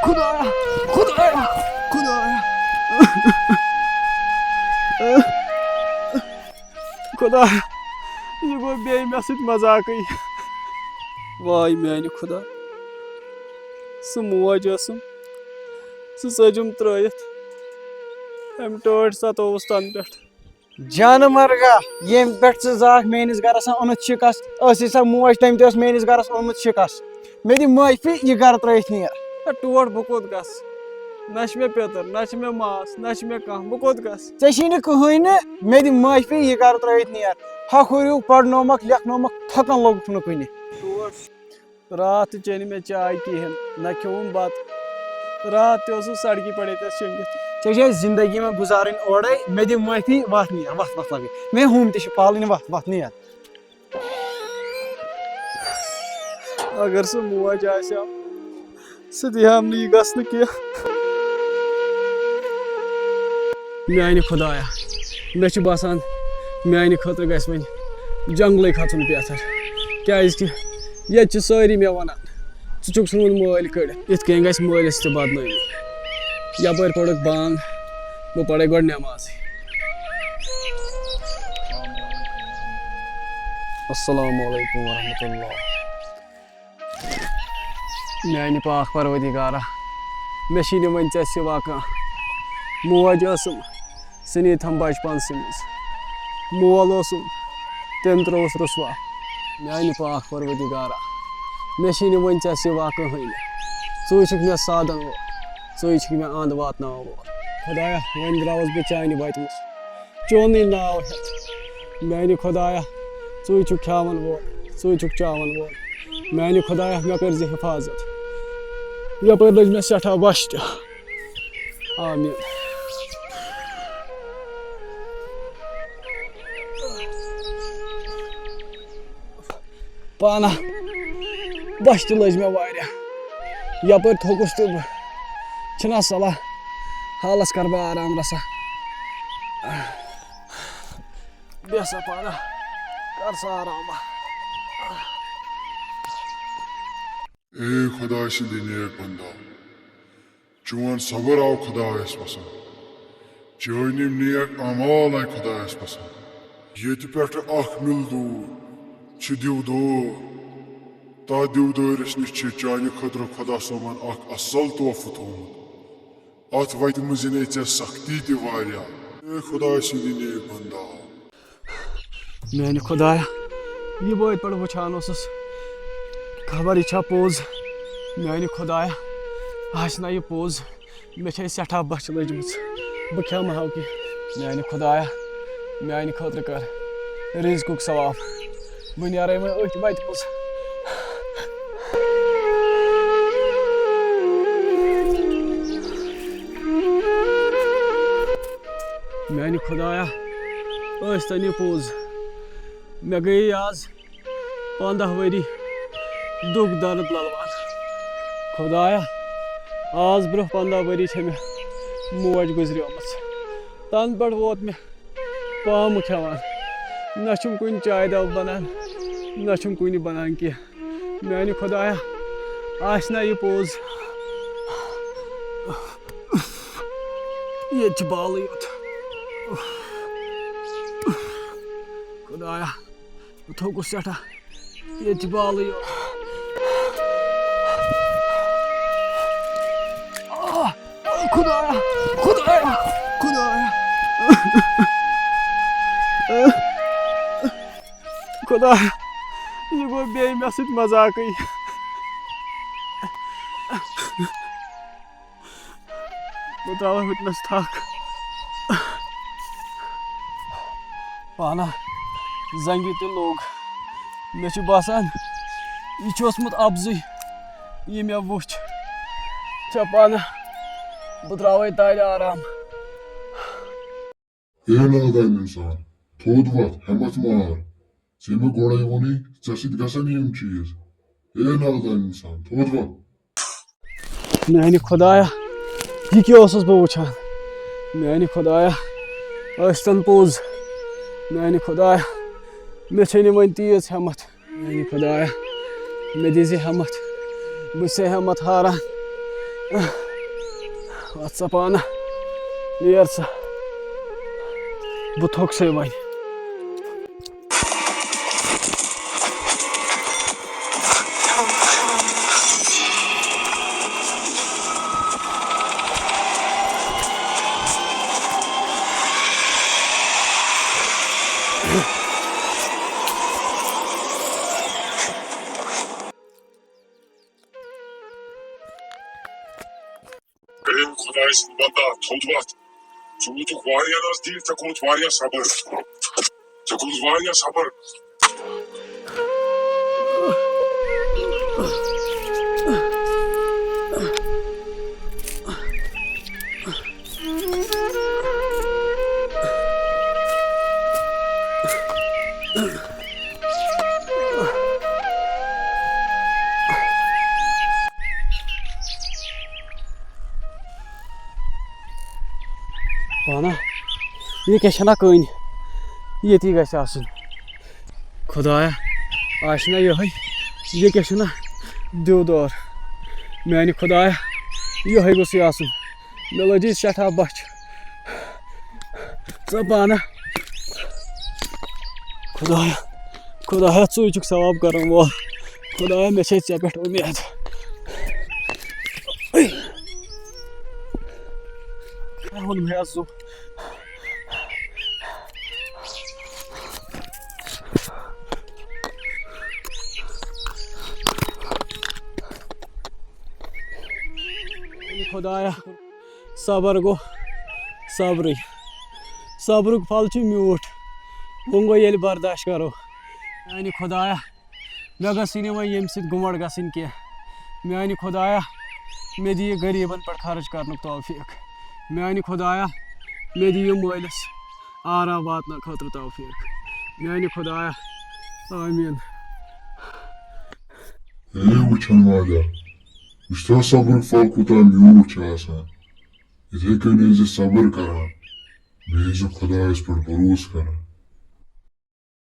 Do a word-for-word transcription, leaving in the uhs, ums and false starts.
خدایا، خدایا، خدایا۔ خدایا، یہِ گوٚو بیٚیہِ مےٚ سۭتۍ مذاقٕے۔ واے میانہِ خدا، سُہ موج ٲسٕم، سُہ ژٔجِم ترٲیِتھ۔ أمۍ ٹٲٹھۍ ستووُس تَنہٕ پٮ۪ٹھ۔ جانہٕ مرگا، ییٚمہِ پٮ۪ٹھ ژٕ زاکھ میٲنِس گرس اوٚنُتھ شِکست، ٲسٕے سۄ موج، تٔمۍ تہِ اوس میٲنِس گرس اوٚنمُت شِکست۔ مےٚ دِ معٲفی، یہِ گرٕ ترٲیِتھ نیر۔ ہے، ٹوٹھ، بہٕ کوٚت گژھٕ؟ نہ چھِ مےٚ پیٚتٕر، نہ چھِ مےٚ ماس، نہ چھِ مےٚ کانٛہہ، بہٕ کوٚت گژھٕ؟ ژےٚ چھی نہٕ کٕہٕنۍ نہٕ، مےٚ دِ معٲفی، یہِ گرٕ ترٲیِتھ نیر۔ ہۄکھُریو پرنومکھ، لیکھنومکھ، تھکان لوٚگُکھ نہٕ کُنہِ۔ ٹوٹھ۔ راتھ تہِ چیٚیہِ نہٕ مےٚ چاے کِہیٖنۍ، نہ کھیوٚوُم بَتہٕ۔ راتھ تہِ اوسُس سڑکہِ پٮ۪ٹھ ییٚتٮ۪س شۄنٛگِتھ۔ ژےٚ چھےٚ زندگی منٛز گُزارٕنۍ اورَے، مےٚ دِ معٲفی، وَتھ نیر، وَتھ، وَتھ لَگے۔ مےٚ ہُم تہِ چھِ پالٕنۍ، وَتھ، وَتھ نیر۔ اگر سُہ موج آسہِ ہا، سُہ دِہام نہٕ یہِ گژھنہٕ کینٛہہ۔ میانہِ خدایا، مےٚ چھُ باسان، میانہِ خٲطرٕ گژھِ وۄنۍ جنگلٕے کھژُن بہتر، کیازِ کہِ ییٚتہِ چھِ سٲری مےٚ ونان، "ژٕ چھُکھ سون مٲلۍ کٔڑِتھ"۔ یِتھ کٔنۍ گژھِ مٲلِس تہِ بدنٲمی۔ یپٲرۍ پرکھ بانگ، بہٕ پرے گۄڈٕ نٮ۪مازٕے۔ السلام علیکم ورحمۃ اللہ۔ میانہِ پاک پروردگارا، مےٚ چھِی نہٕ وۄنۍ ژےٚ سِوا کانٛہہ۔ موج ٲسٕم، سُہ نی تھم بچپن سٕنٛز۔ مول اوسُم، تٔمۍ ترٛووُس رُسوا۔ میانہِ پاک پروردگارا، مےٚ چھِی نہٕ وۄنۍ ژےٚ سِوا کٕہٕنۍ۔ ژٕے چھُکھ مےٚ سادن وول، ژٕے چھُکھ مےٚ اند واتناوان وول۔ خدایا، وۄنۍ درٛاوُس بہٕ چانہِ وتہِ منٛز۔ چونُے ناو ہیٚتھ۔ میانہِ خدایا، ژٕے چھُکھ کھیاون وول، ژٕے چھُکھ چاون وول۔ میانہِ خدایا، مےٚ کٔرۍ زِ حفاظت۔ یپٲرۍ لٔج مےٚ سٮ۪ٹھاہ بۄچھِ تہِ۔ آمین۔ پانہ بۄچھِ تہِ لٔج مےٚ واریاہ۔ یپٲرۍ تھوٚکُس تہٕ بہٕ چھِنہ صلاح، حالس کر بہٕ آرام رژھا۔ بیٚہہ سا پانہ، کر سا آرام۔ اے خداے سٕنٛدِ نیک بندا، چون صبر آو خدایس پسند، چٲنۍ یِم نیک اعمال آے خدایس پسند۔ ییٚتہِ پٮ۪ٹھٕ اکھ میل دوٗر چھِ دیودٲر۔ تتھ دیودٲرِس نِش چھِ چانہِ خٲطرٕ خدا صٲبن اکھ اصل تحفہٕ تھوومُت۔ اتھ وتہِ منٛز یِنے ژےٚ سختی تہِ واریاہ۔ اے خداے سٕنٛدِ نیک بندا۔ میانہِ خدایا، یہِ بہٕ أتۍ پٮ۪ٹھ وٕچھان اوسُس، خبر یہِ چھا پوٚز؟ میانہِ خدایا، آسہِ نا یہِ پوٚز؟ مےٚ چھےٚ سٮ۪ٹھاہ بۄچھِ لٔجمٕژ، بہٕ کھٮ۪مہٕ ہا کینٛہہ۔ میانہِ خدایا، میانہِ خٲطرٕ کر رزقُک ثواب۔ بہٕ نیرے وۄنۍ أتھۍ وتہِ منٛز۔ میانہِ خدایا، ٲسۍ تن یہِ پوٚز، مےٚ گٔیے آز پنٛداہ ؤری دُکھ درد للوان۔ خدایا، آز برٛونٛہہ پنٛداہ ؤری چھےٚ مےٚ موج گُزریمٕژ۔ تنہٕ پٮ۪ٹھ ووت مےٚ پامہٕ کھٮ۪وان۔ نہ چھُم کُنہِ چایہِ دَب بَنان، نہ چھُم کُنہِ بَنان کینٛہہ۔ میٛانہِ خۄدایا، آسہِ نا یہِ پوٚز؟ ییٚتہِ چھِ بالٕے یوت۔ خۄدایا، بہٕ تھوٚکُس سٮ۪ٹھاہ۔ ییٚتہِ چھِ بالٕے یوت۔ آہ! خۄدایا، خۄدایا، خۄدایا۔ خۄدایا، یہِ گوٚو بیٚیہِ مےٚ سۭتۍ مذاقٕے۔ بہٕ ترٛاوَے ہُتنَس تھَکھ۔ پانہ زنٛگہِ تہِ لوٚگ۔ مےٚ چھُ باسان، یہِ چھُ اوسمُت اَپزُے، یہِ مےٚ وُچھ۔ ژےٚ پانہ، بہٕ ترٛاوَے تَلہِ آرام۔ اے نادان اِنسان، تھوٚد وۄتھ، ہٮ۪مَتھ مار۔ ژےٚ مےٚ گۄڈَے ووٚنُے، ژےٚ سۭتۍ گژھن یِم چیٖز۔ اے نادان اِنسان، تھوٚد وۄتھ۔ میانہِ خۄدایا، یہِ کیٛاہ اوسُس بہٕ وٕچھان؟ میانہِ خۄدایا، ٲسۍ تن پوٚز۔ میانہِ خۄدایا، مےٚ چھے نہٕ وۄنۍ تیٖژ ہٮ۪متھ۔ میانہِ خۄدایا، مےٚ دِزِ ہٮ۪متھ۔ بہٕ چھُسے ہٮ۪متھ ہاران۔ وَتھ سا پانہٕ، نیر سا۔ بہٕ تھوٚکسَے وۄنۍ۔ کٔرِن خۄداے سُنٛد بندا، تھوٚد وَتھ۔ ژٕ ووتُکھ واریاہ نزدیٖک، ژےٚ کوٚرُتھ واریاہ صبر۔ ژےٚ کوٚرُتھ واریاہ صبر۔ پانا، یہِ کیٛاہ چھَنا کٔنۍ؟ ییٚتی گژھِ آسُن۔ خۄدایا، آسہِ نا یِہوٚے؟ یہِ کیٛاہ چھُنا دیودار؟ میٛانہِ خۄدایا، یِہوٚے گوٚژھُے آسُن۔ مےٚ لٔج یہِ سٮ۪ٹھاہ بۄچھِ۔ ژٕ پانہٕ۔ خۄدایا، خۄدایا، ژٕے چھُکھ ثواب کرن وول۔ خۄدایا، مےٚ چھے ژےٚ پٮ۪ٹھ اُمید۔ ووٚن مےٚ سُہ۔ خۄدایا، صبر گوٚو صبرٕے۔ صبرُک پھل چھُ میوٗٹھ۔ وۄنۍ گوٚو ییٚلہِ برداش کرو۔ میانہِ خۄدایا، مےٚ گٔژھ نہٕ وۄنۍ ییٚمہِ سۭتۍ گُمڑ گژھٕنۍ کینٛہہ۔ میانہِ خۄدایا، مےٚ دِ یہِ غریٖبن پٮ۪ٹھ خرٕچ کرنُک توفیٖق۔ میانہِ خۄدایا، مےٚ دِ یہِ مٲلِس آرام واتنہٕ خٲطرٕ توفیٖق۔ میانہِ خۄدایا، آمیٖن۔ ہے وٕچھن والا، وٕچھتھا صبرُک پھل کوٗتاہ میوٗٹھ چھُ آسان۔ یِتھے کٔنۍ ٲسۍ زِ صبر کران، بیٚیہِ ٲسۍ زِ خۄدایس پٮ۪ٹھ بھروسہٕ کران۔